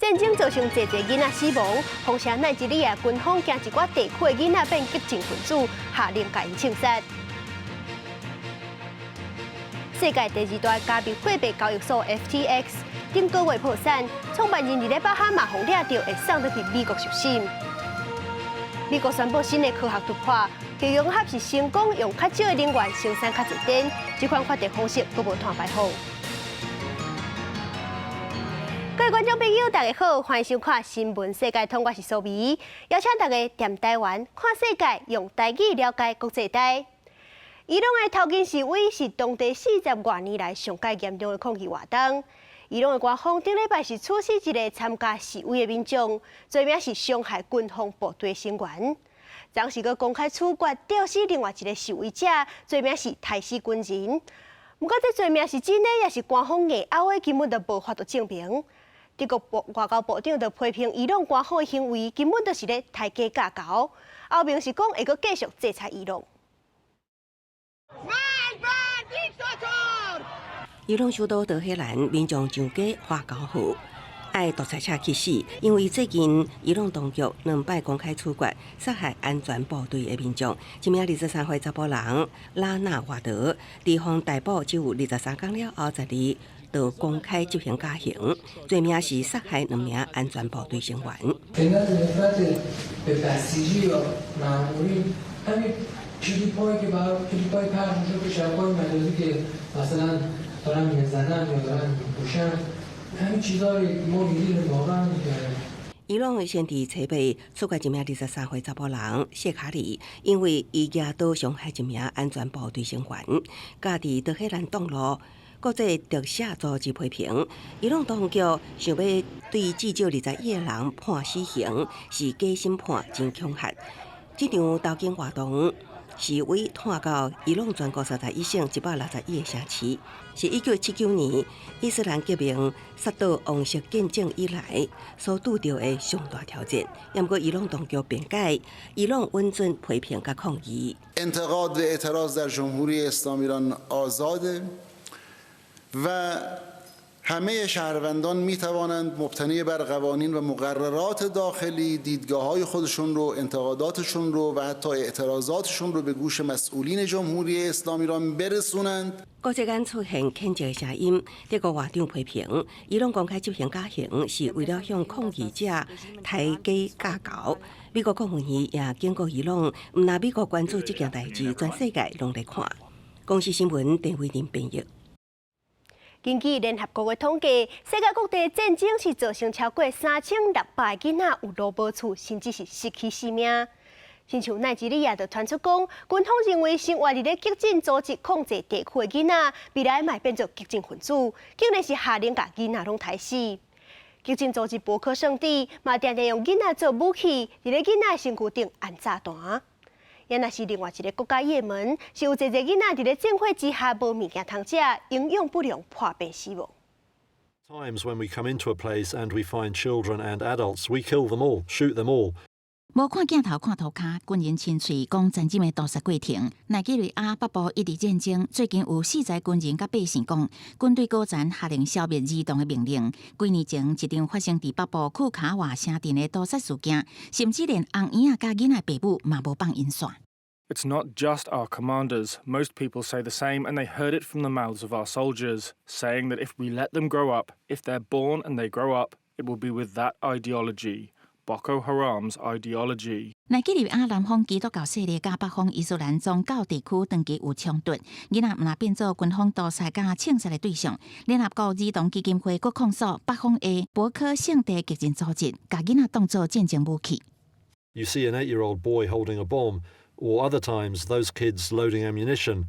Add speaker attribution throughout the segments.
Speaker 1: 戰爭造成濟濟囡仔死亡，風聲奈及利亞軍方驚一寡地區的囡仔變激進分子，下令共𪜶槍殺。世界第二大加密貨幣交易所 FTX 頂個月破產，創辦人佇咧巴哈馬予掠著，會送轉去美國受審。美國宣布新的科學突破，核融合是成功用較少的能源生產較濟電，這款發電方式閣無碳排放。各位觀眾朋友，大家好，歡迎收看《新聞世界通》，我是蘇美，邀請大家踮台灣看世界，用台語了解國際大。伊朗的頭巾示威是當地40外年來上蓋嚴重的抗議活動。伊朗的官方頂禮拜是處死一個參加示威的民眾，罪名是傷害軍方部隊成員。昨時閣公開處決吊死另外一個示威者，罪名是刣死軍人。毋過這罪名是真的，抑是官方硬拗的，根本就無法度證明。德國部外交部長就批評伊朗官方的行為根本就是咧刣雞教猴。歐盟是講會閣繼續制裁伊朗。
Speaker 2: مرگ بر دیکتاتور。
Speaker 3: 伊朗首都德黑蘭民眾上街喊口號，愛獨裁者去死，因為最近伊朗當局兩擺公開處決殺害安全部隊的民眾，一名23歲查埔人拉納瓦德，佇予逮捕只有23工了後，12就公開執行絞刑，罪名是殺害兩名安全部隊成員。
Speaker 4: به بسیجی یا مامورین همین کلیپ هایی که برای کلیپ های پخش میشه که شبکه های مجازی که مثلا دارن میزنن یا دارن میکشن همین چیزهایی ما میدیدیم واقعا.
Speaker 3: 伊朗先佇初八處決一名23歲查埔人謝卡里，因為伊舉刀傷害一名安全部隊成員，佮佇德黑蘭擋路。國際特赦組織批評，伊朗當局想欲對至少21個人判死刑，是假審判，真恐嚇。這場頭巾活動示威湠到伊朗全國31省161個城市，是1979年伊斯蘭革命殺倒王室見證以來所拄著的上大挑戰。毋過伊朗當局辯解，伊朗允准批評佮抗議。
Speaker 5: انتقاد و اعتراض در جمهوری اسلامی ایران آزاده و همه شهروندان می توانند مبتنی بر قوانین و مقررات داخلی دیدگاه های خودشون رو، انتقاداتشون رو و حتی اعتراضاتشون رو به گوش مسئولین جمهوری اسلامی ایران برسونند.
Speaker 3: 國際間出現譴責聲音，德國外長批評，伊朗公開執行絞刑是為了向抗議者刣雞教猴。美國國務院也警告伊朗，毋但美國關注這件代誌，全世界攏咧看。公視新聞鄧偉林編譯。
Speaker 1: 根據聯合國的統計，世界各地戰爭是造成超過3600個囡仔有路無厝，甚至是失去性命。親像奈及利亞就傳出講，軍方認為生活佇咧激進組織控制地區的囡仔，未來嘛會變做激進分子，竟然是下令共囡仔攏刣死。激進組織博科聖地嘛，定定用囡仔做武器，佇咧囡仔身軀頂按炸彈。也若是另外一個國家也門，是有濟濟囡仔佇咧戰火之下無物件通食，營養不良破病死亡。
Speaker 6: Times when we come into a place and we find children and adults, we kill them all, shoot them all.
Speaker 7: 無看鏡頭看塗跤，軍人親喙講殘忍的屠殺過程。奈及利亞北部一直戰爭，最近有四十軍人佮百姓講，軍隊高層下令消滅兒童的命令。幾年前，一場發生佇北部庫卡瓦城鎮的屠殺事件，甚至連紅嬰仔佮囡仔爸母嘛無放𪜶煞。
Speaker 8: It's not just our commanders. Most people say the same, and they heard it from the mouths of our soldiers, saying that if we let them grow up, if they're born and they grow up, it will be with that ideology. Boko Haram's ideology.
Speaker 7: 奈及利亞南方基督教勢力佮北方伊斯蘭宗教地區長期有衝突，囡仔毋但變做軍方屠殺佮槍殺的對象。聯合國兒童基金會閣控訴北方的博科聖地激進組織，共囡仔當做戰爭武器。
Speaker 6: You see an 8-year-old boy holding a bomb, or other times those kids loading ammunition.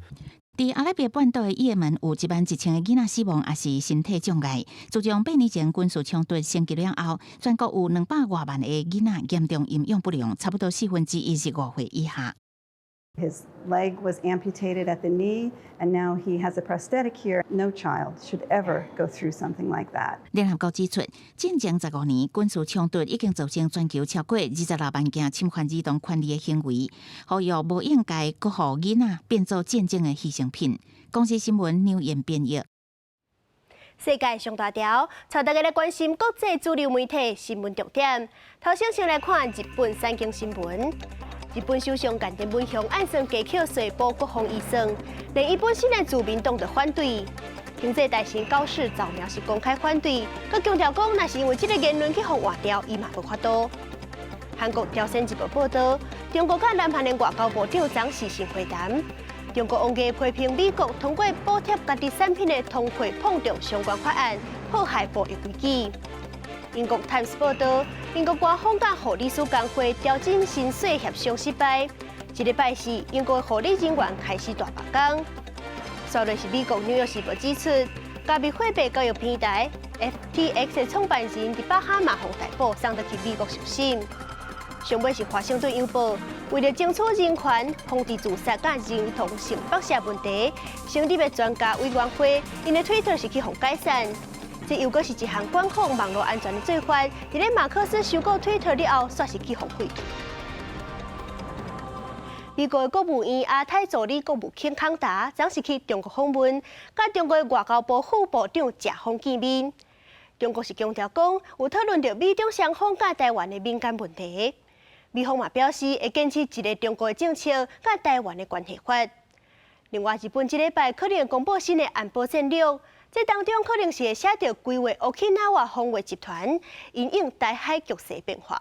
Speaker 7: 佇阿拉伯半島的也門有1萬1千个囡仔死亡，抑是身體障礙。自從8年前軍事衝突升級了後，全國有200外萬個囡仔嚴重營養不良，差不多1/4是5歲以下。
Speaker 9: His leg was amputated at the knee, and now he has a prosthetic here. No child should ever go through something like that.
Speaker 7: 聯合國指出，進前15年軍事衝突已經造成全球超過26萬件侵犯兒童權利的行為，呼籲無應該閣予囡仔變做戰爭的犧牲品。公視新聞劉燕編譯。
Speaker 1: 世界上大條，帶大家來關心國際主流媒體新聞重點。頭先先來看日本產經新聞。日本首相岸田文雄按算加扣稅補國防預算，連伊本身的自民黨都反對。經濟大臣高市早苗是公開反對，閣強調講，若是因為這个言論去予換掉，伊嘛無法度。韓國朝鮮日報報導，中國佮南韓的外交部長昨視訊會談。中國王毅批評美國通過補貼家己產品的通貨膨脹相關法案，破壞貿易規矩。英國 Times 報導，英國官方佮護理師工會調整薪水協商失敗。這禮拜四，英國護理人員開始大罷工。煞落是美國紐約時報指出，加密貨幣交易平台 FTX 的創辦人佇巴哈馬予逮捕，送倒去美國受審。上尾是華盛頓郵報，為了爭取人權、防治自殺佮兒童性剝削問題，成立的專家委員會，𪜶的推特是去予解散。這又閣是一項管控網路安全的做法。佇咧馬斯克收購推特了後，煞是去予廢除。美國的國務院亞太助理國務卿康達，昨是去中國訪問，佮中國外交部副部長謝鋒見面。中國是強調講，有討論著美中雙方佮台灣的敏感問題。美方嘛表示會堅持一个中國的政策，佮台灣的關係法。另外，日本這禮拜可能會公布新的安保戰略，這當中可能是會寫著規劃沖繩防衛集團，因應台海局勢變化。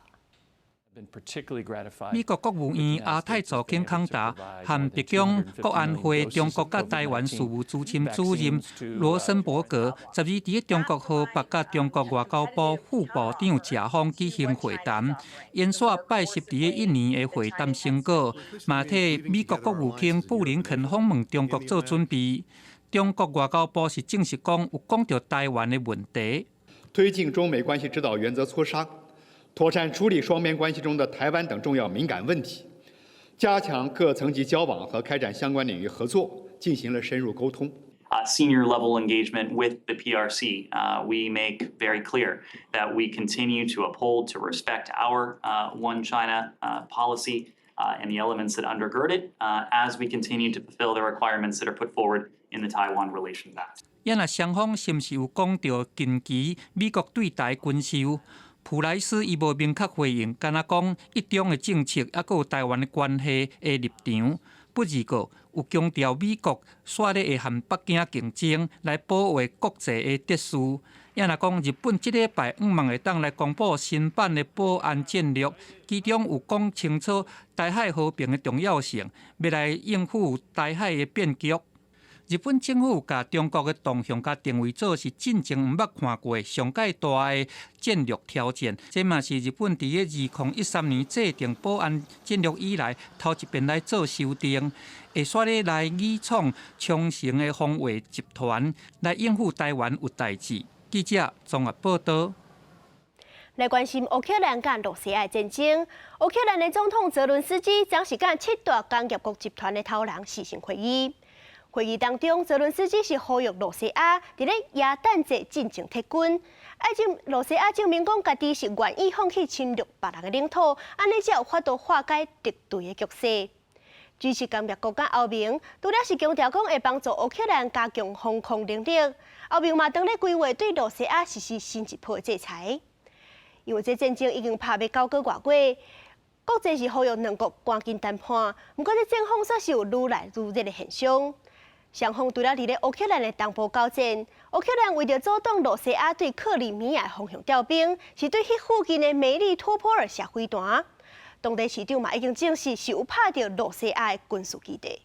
Speaker 10: 美國國務院亞太助卿康達和白宮國安會中國佮台灣事務資深主任羅森伯格，12佇咧中國河北佮中國外交部副部長謝鋒舉行會談，延續拜習佇咧印尼的會談成果，嘛替美國國務卿布林肯訪問中國做準備。中國外交部是證實講有講著台灣的問題，
Speaker 11: 推進中美關係指導原則磋商。妥善處理雙邊關係中的台灣等重要敏感問題，加強各層級交往和開展相關領域合作，進行了深入溝通。
Speaker 12: Senior level engagement with the PRC. We make very clear that we continue to uphold, to respect our One China policy and the elements that undergird it as we continue to fulfill the requirements that are put forward in the Taiwan Relations Act.
Speaker 10: 也若雙方是毋是有講著近期美國對台軍售？普萊斯伊無明確回應，干焦講一中的政策，猶閣有台灣的關係的立場。不過有強調美國煞咧會和北京競爭來保衛國際的秩序。也若講日本這禮拜向望會當來公布新版的保安戰略，其中有講清楚台海和平的重要性，欲來應付台海的變局。日本政府共中國的動向共定位做是進前毋捌看過上蓋大的戰略挑戰，這嘛是日本佇咧2013年制定保安戰略以來頭一遍來做修訂，會煞咧來擬創沖繩的防衛集團來應付台灣有代誌。記者綜合報導。
Speaker 1: 來關心烏克蘭佮羅西亞戰爭。烏克蘭的總統澤倫斯基昨是佮七大工業國集團的頭人視訊會議。會議當中，澤倫斯基是呼籲羅西亞佇咧耶誕節進前撤軍，愛證羅西亞證明講家己是願意放棄侵略別人的領土，按呢才有法度化解敵對的局勢。G7工業國佮歐盟，除了是強調講會幫助烏克蘭加強防空能力，歐盟嘛當咧規劃對羅西亞實施新一波制裁。因為這戰爭已經拍欲九個外月，國際是呼籲兩國趕緊談判，毋過這戰況煞是有愈來愈熱的現象。雙方除了佇咧烏克蘭的東部交戰，烏克蘭為著阻擋羅西亞對克里米亞方向調兵，是對彼附近的梅利托波爾射飛彈。當地市長嘛已經證實是有拍著羅西亞的軍事基地。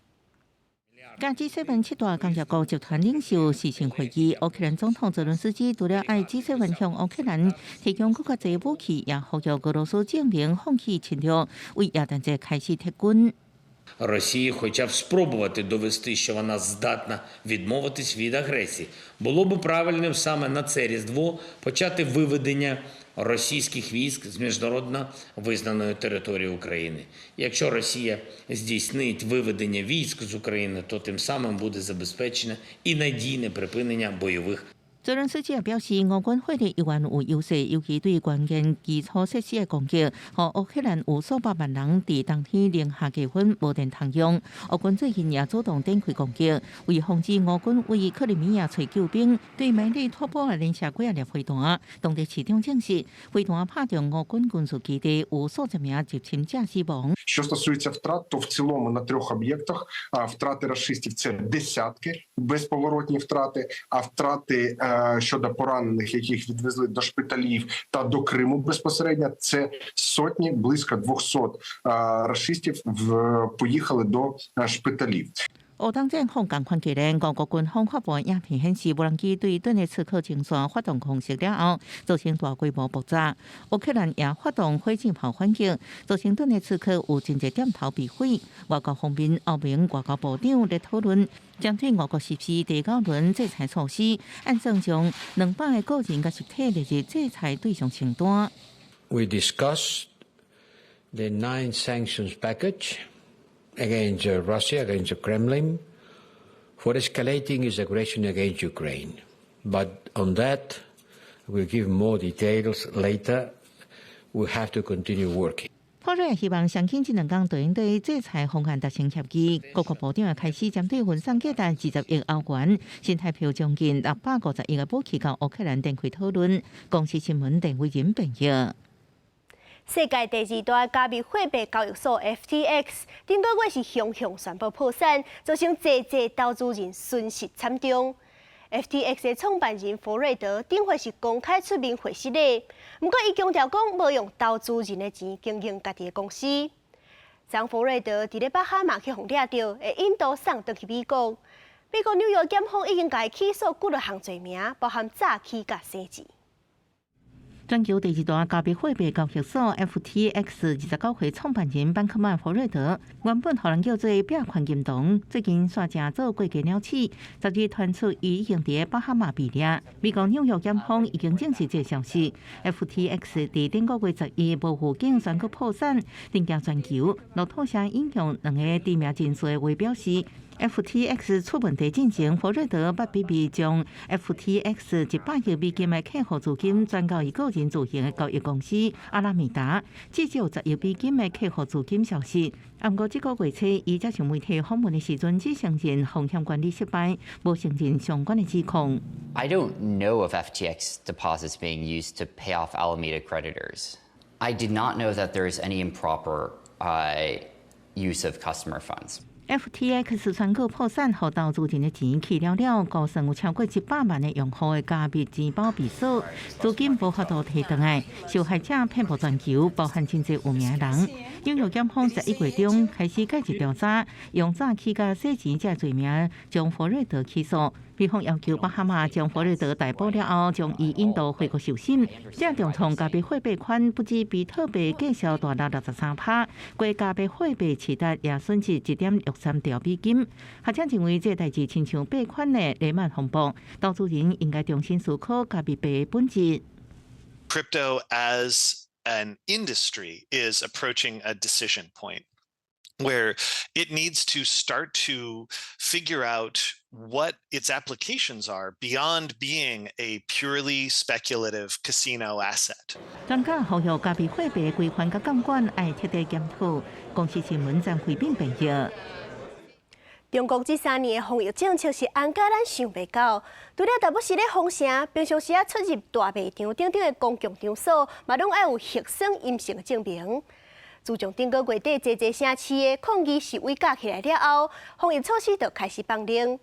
Speaker 13: 佮 G7 七大工業國集團領袖視訊會議，烏克蘭總統澤倫斯基除了愛 G7 向烏克蘭提供閣較濟武器，也呼籲俄羅斯證明放棄侵略，為耶誕節開始撤軍。
Speaker 14: Росії хоча б спробувати довести, що вона здатна відмовитись від агресії. Було б правильним саме на це Різдво почати виведення російських військ з міжнародно визнаної території України. Якщо Росія здійснить виведення військ з України, то тим самим буде забезпечено і надійне припинення бойових
Speaker 13: 澤倫斯基也表示，俄軍火力依然有優勢，尤其對關鍵基礎設施的攻擊，予烏克蘭有數百萬人佇冬天零下低溫無電通用。烏軍最近也主動展開攻擊，為防止俄軍為克里米亞揣救兵，對梅利托波爾連射幾仔粒飛彈。當地市長證實，飛彈拍中俄軍軍事基地，有數十名入侵者死亡。
Speaker 15: Що стосується втрат, то в цілому на трьох об'єктах втрати рашистів – це десятки безповоротні втрати, а втрати щодо поранених, яких відвезли до шпиталів та до Криму безпосередньо, це сотні, близько 200 рашистів поїхали до шпиталів.
Speaker 13: 烏東戰況仝款激烈，俄國軍方發布影片顯示，無人機對頓涅茨克前線發動空襲了後，造成大規模爆炸。烏克蘭也發動火箭炮反擊，造成頓涅茨克有真濟店頭被毀。外交方面，歐盟外交部長咧討論，針對俄國實施第九輪制裁措施，按算將200個個人佮實體列入制裁對象清單。
Speaker 16: We discussed the nine sanctions package against Russia, against the Kremlin, for escalating its aggression against Ukraine. But on that, we'll give more details later. We have to continue working.
Speaker 13: 普瑞希望上緊這兩工對應對制裁方案達成協議，各國部長也開始針對運送價值20億歐元、新台幣將近650億的武器到烏克蘭展開討論。公視新聞鄧偉仁編譯。
Speaker 1: 世界第二大加密貨幣交易所 FTX，頂個月是雄雄宣布破產，造成濟濟投資人損失慘重。FTX 的創辦人弗瑞德頂回是公開出面回失禮，毋過伊強調講無用投資人的錢經營家己的公司。張弗瑞德佇咧巴哈馬去予掠著，會引渡送轉去美國。美國紐約檢方已經共伊起訴幾落項罪名，包含詐欺佮洗錢。
Speaker 13: 全球第二大加密貨幣交易所 FTX 29歲創辦人班克曼弗瑞德，原本予人叫做幣圈金童，最近煞成做過街鳥鼠，10日傳出伊已經佇巴哈馬被掠。美國紐約檢方已經證實這個消息。FTX 佇頂個月11無預警宣告破產，震驚全球。路透社引用兩个知名人士的話表示，FTX 出問題進前，弗瑞德捌秘密將 FTX 100億美金的客戶資金轉到伊個人自營的交易公司阿拉米達，至少10億美金的客戶資金消失。毋過這個月初，伊接受媒體訪問的時陣，只承認風險管理失敗，無承認相關的指控。
Speaker 17: I don't know of FTX deposits being used to pay off Alameda creditors. I did not know that there is any improper use of customer funds.
Speaker 13: FTX 宣告破產，予投資人的錢去了了，估算有超過100萬的用戶的加密錢包被鎖，資金無法度提轉來，受害者遍佈全球，包含真濟有名的人。紐約檢方11月中開始介入調查，用詐欺佮洗錢這罪名將弗瑞德起訴。美方要求巴哈馬將弗瑞德逮捕了後，將伊引渡回國受審。這重創加密貨幣圈，不止比特幣價數大落63%，規加密貨幣市值也損失1.63兆美金。學者認為，這代誌親像幣圈的雷曼風暴，投資人應該重新思考加密幣的本質。
Speaker 18: Crypto as an industry is approaching a decision point where it needs to start to figure out what its applications are beyond being a purely speculative casino asset.
Speaker 13: 專家呼籲加密貨幣規範佮監管愛徹底檢討。公視新聞張惠斌編譯。
Speaker 1: 中國這3年的防疫政策是絚甲咱想袂到，除了逐擺時咧封城，平常時啊出入大賣場等等的公共場所，嘛攏愛有核酸陰性的證明。自從頂個月底，濟濟城市的抗議示威架起來了後，防疫措施就開始放寬。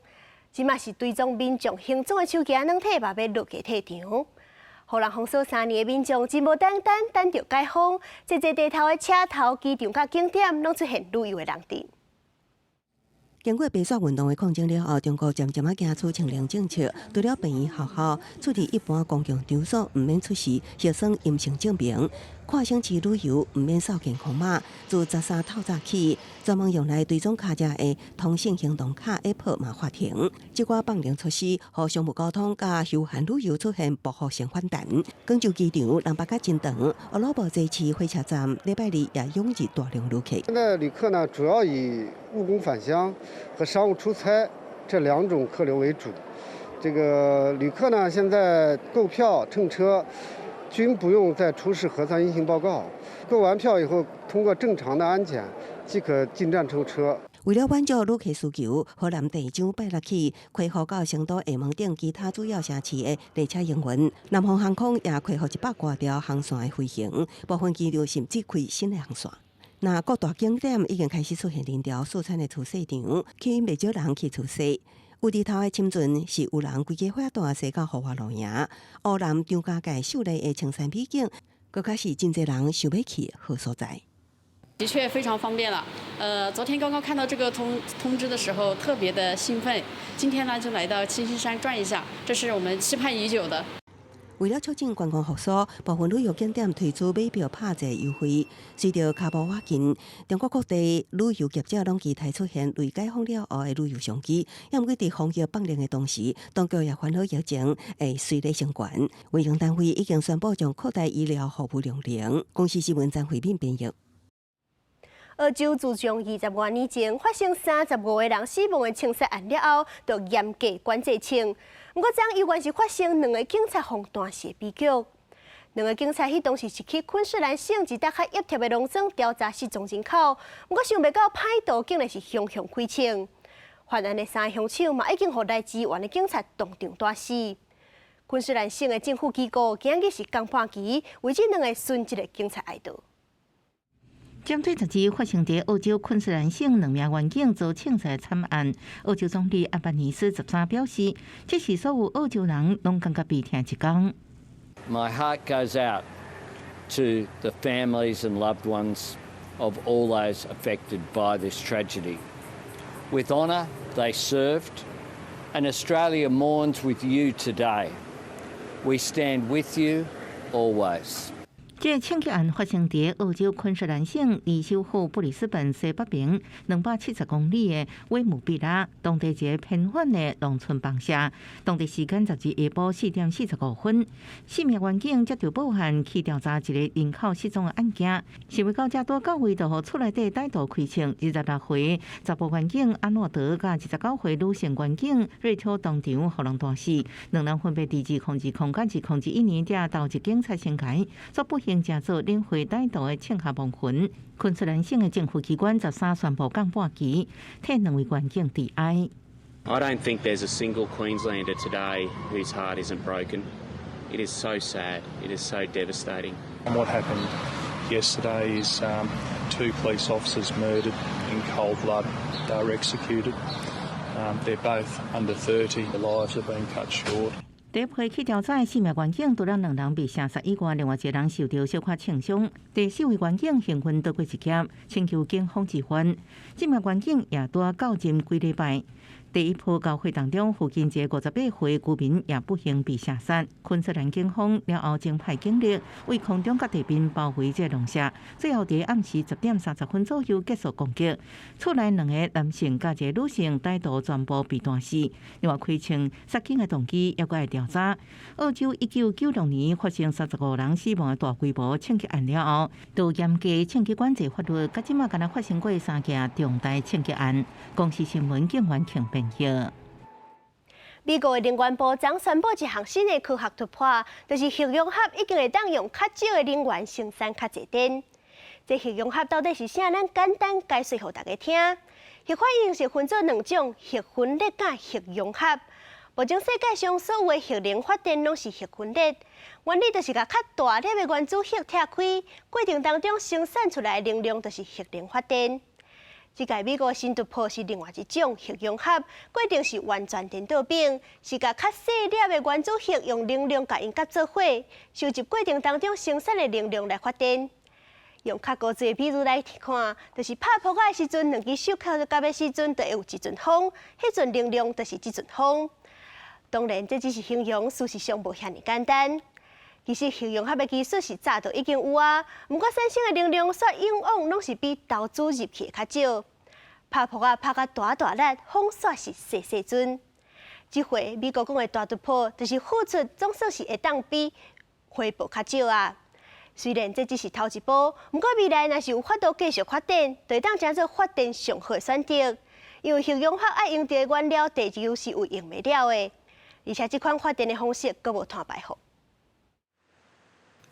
Speaker 1: 這馬是追蹤民眾行蹤的手機軟體嘛欲落架退場，予人封鎖3年的民眾真無簡單，等著解封，濟濟地頭的車頭、機場佮景點，攏出現旅遊的人陣。
Speaker 3: 經過白紙運動的抗爭了後，中國漸漸仔行出清零政策，除了病院、學校，出入一般公共場所毋免出示核酸陰性證明，跨省市旅遊毋免掃健康碼。自13透早起，專門用來追蹤跤跡的通信行動卡 App 嘛喊停。這寡放寬措施，予商務溝通佮休閒旅遊出現報復性反彈。廣州機場人排甲真長，烏魯木齊市火車站禮拜二也湧入大量旅客。
Speaker 19: 現在旅客呢，主要以務工返鄉和商務出差這兩種客流為主。這個旅客呢，現在購票乘車均不用再出示核酸陰性報告，購完票以後，通過正常的安檢即可進站乘車。
Speaker 3: 為了滿足旅客需求，河南地將拜六起恢復到成都、廈門等其他主要城市的列車營運。南方航空也恢復100多條航線的飛行，部分機場甚至開新的航線。那各大景點已經開始出現人潮四散的超市場，吸引袂少人去出市。有日頭的深圳是有人規家伙帶踅到戶外露營，湖南張家界秀麗的青山美景，閣較是真濟人想欲去的好所在。
Speaker 20: 的確非常方便了。昨天剛剛看到這個通知的時候，特別的興奮。今天呢，就來到青溪山轉一下，這是我們期盼已久的。
Speaker 3: 為了促進觀光復甦，部分旅遊景點推出買票拍折優惠。隨著跤步倚近，中國各地旅遊業者攏期待出現類解封了後的旅遊商機。毋過佇防疫放寬的同時，當局也煩惱疫情會隨咧升懸。衛生單位已經宣布將擴大醫療服務量能。公視新聞張慧敏編譯。
Speaker 1: 澳洲自從20外年前發生35個人死亡的槍殺案了後，就嚴格管制槍。毋過，這猶原是發生兩个警察予彈死的悲劇。兩个警察彼當時是去昆士蘭省一搭較壓貼的農莊調查失蹤人口，毋過想袂到歹徒竟然是雄雄開槍。犯案的三个兇手嘛，已經予來支援的警察當場彈死。昆士蘭省的政府機構今日是降半旗，為這兩个殉職的警察哀悼。
Speaker 13: 針對12日發生佇澳洲昆士蘭省兩名員警遭槍殺慘案，澳洲總理阿巴尼斯13表示，這是所有澳洲人攏感覺悲痛一工。
Speaker 21: My heart goes out to the families and loved ones of all those affected by this tragedy. With honour, they served, and Australia mourns with you today. We stand with you always.
Speaker 13: 這個槍擊案發生佇澳洲昆士蘭省離首府布里斯本西北邊270公里的威姆比拉，當地一个偏遠的農村房舍。當地時間12下晡4點45分，四名員警接到報案去調查一个人口失蹤的案件。想袂到才拄到位，就予厝內底歹徒開槍。26歲查埔員警阿諾德佮29歲女性員警瑞秋當場予人彈死，兩人分別佇2020佮2021年才投入警察生涯，煞不幸成做領會歹徒的槍下亡魂。昆士蘭省的政府機關13宣布降半旗，替兩位員警致哀。
Speaker 22: I don't think there's a single Queenslander today whose heart isn't broken. It is so sad. It is so devastating.
Speaker 23: What happened yesterday is two police officers murdered in cold blood. They were executed. They're both under 30. Their lives have been cut short.
Speaker 13: 第一批去調查的四名員警，除了兩人被射殺以外，另外一個人受著小可槍傷。第四位員警幸運躲過一劫，請求警方支援。這名員警也拄仔到任幾禮拜。第一波交火當中，附近一個58歲居民也不幸被射殺。昆士蘭警方了後增派警力，對空中佮地面包圍這個農舍，最後佇暗時10點30分左右結束攻擊。厝內兩个男性佮一个女性歹徒全部被彈死。另外開槍殺警的動機猶閣愛調查。澳洲1996年發生35人死亡的大規模槍擊案了後，就嚴格槍擊管制法律，到這馬干焦發生過三件重大槍擊案。公視新聞警員慶編譯。
Speaker 1: 美國的能源部昨宣布一項新的科學突破，就是核融合已經會當用較少的能源生產較濟電。這核融合到底是啥？咱簡單解說予大家聽。核反應是分做兩種：核分裂佮核融合。目前世界上所有的核能發電攏是核分裂，原理就是共較大粒的原子核拆開，過程當中生產出來的能量就是核能發電。這屆美國新突破是另外一種核融合，過程是完全顛倒反，是共較細粒的原子核用能量共𪜶夾做伙，收集過程當中生產的能量來發電。用較高級的比喻來看，就是拍噗仔的時陣，兩支手敲夾的時陣，就會有一陣風，彼陣能量就是這陣風。當然，這只是形容，事實上無遐爾簡單。其實核融合的技術是早就已經有啊，毋過產生的能量煞往往攏是比投資入去的較少。拍噗仔拍甲大大力，風煞是細細陣。這回美國講的大突破，就是付出總算是會當比回報較少啊。雖然這只是頭一步，毋過未來若是有法度繼續發展，就會當成做發電上好的選擇。因為核融合愛用著的原料，地球是有用袂了的。而且這款發電的方式閣無碳排放。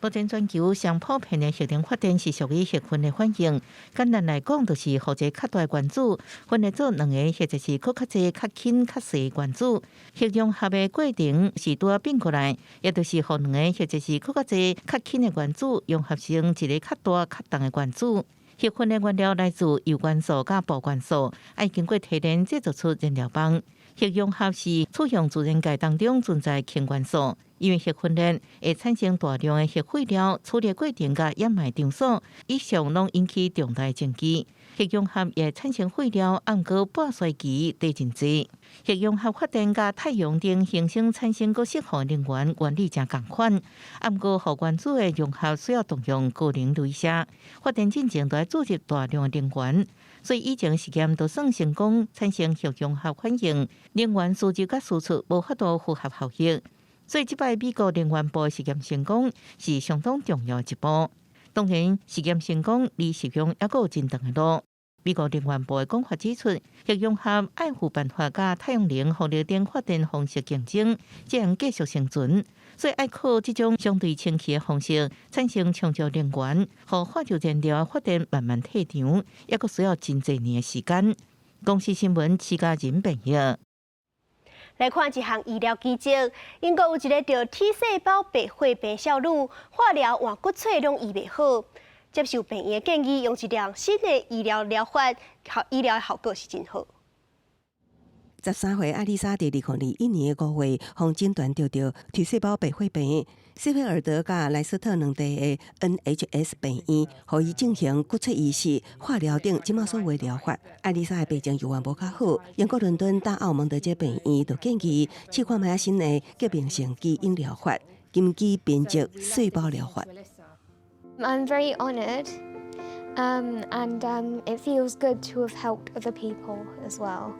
Speaker 13: 目前全球上普遍的核能發電是屬於核分裂反應。簡單來講，就是予一個較大原子分裂做兩个或者是閣較濟較輕較細原子。核融合的過程是拄仔變過來，也就是予兩个或者是閣較濟較輕的原子融合成一個較大較重的原子。核分裂原料來自鈾元素佮鈽元素，愛經過提煉製作出燃料棒。核融合是採用自然界當中存在氫元素，因為核分裂會產生大量的核廢料，處理過程佮掩埋場所，一向攏引起重大爭議。核融合也產生廢料，毋過半衰期短真濟。核融合發電佮太陽燈形成產生閣釋放能源原理誠仝款，毋過予原子的融合需要動用高能鐳射，發電進前都愛注入大量的能源。所以以前實驗都算成功產生核融合反應，能源輸入佮輸出無法度符合效益。所以這擺美國能源部的實驗成功是相當重要的一步。當然，實驗成功離實用猶閣有真長的路。美國能源部的講法指出，核融合愛有辦法佮太陽能、風力等發電方式競爭，才能繼續生存。所以愛靠這種相對清氣的方式產生充足能源，予化石燃料發電慢慢退場，猶閣需要真濟年的時間。公視新聞，徐家仁編譯。
Speaker 1: 來看一項醫療奇蹟，英國有一个著 T 細胞白血病少女，化療換骨髓攏醫袂好，接受病院的建議，用一項新的醫療療法，效醫療效果是真好。
Speaker 3: 13歲愛麗莎佇2021年5月，予診斷著著 T 細胞白血病。謝菲爾德佮萊斯特兩地的 NHS 病院，予伊進行骨髓移植、化療等這馬所有療法。愛麗莎的病情猶原無較好，英國倫敦大奧蒙德這病院就建議試看覓新的革命性基因療法——金基編輯細胞療法。
Speaker 2: I'm very honoured, and it feels good to have helped other people as well.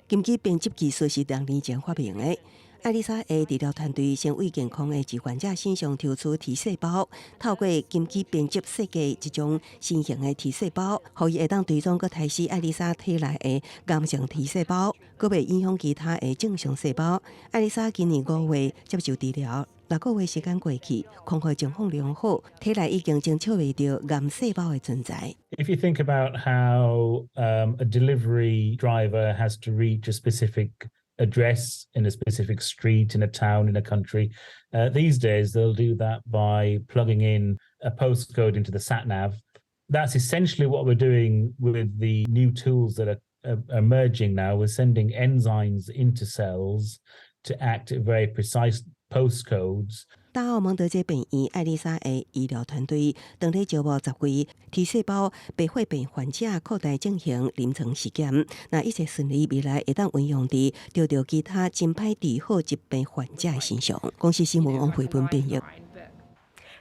Speaker 3: 金基編輯技術是2年前發明的。愛麗莎的治療團隊先為健康的志願者身上抽出 T 細胞，透過金基編輯設計這種新型的 T 細胞，予伊會當追蹤閣殺死愛麗莎體內的癌症 T 細胞，閣袂影響其他的正常細胞。愛麗莎今年5月接受治療，6個月時間過去，康復狀況良好，體內已經偵測袂著癌細胞的存在。
Speaker 4: If you think about how a delivery driver has to reach a specific address in a specific street in a town in a country, these days they'll do that by plugging in a postcode into the sat nav. That's essentially what we're doing with the new tools that are emerging now. We're sending enzymes into cells to act at very precise postcodes.
Speaker 3: 大奧蒙德這病院愛麗莎的醫療團隊，當咧招募10位 T 細胞白血病患者，擴大進行臨床試驗。若一切順利，未來會當運用佇著著其他真歹治好疾病患者的身上。公視新聞王慧文編譯。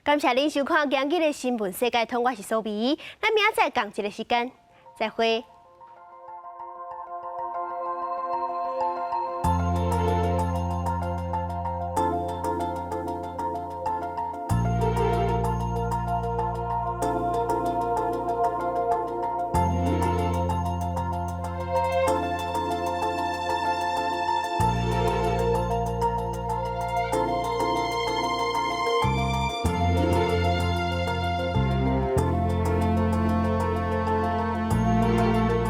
Speaker 1: 感謝您收看今日的新聞世界通，我是蘇美。咱明仔載仝一个時間，再會。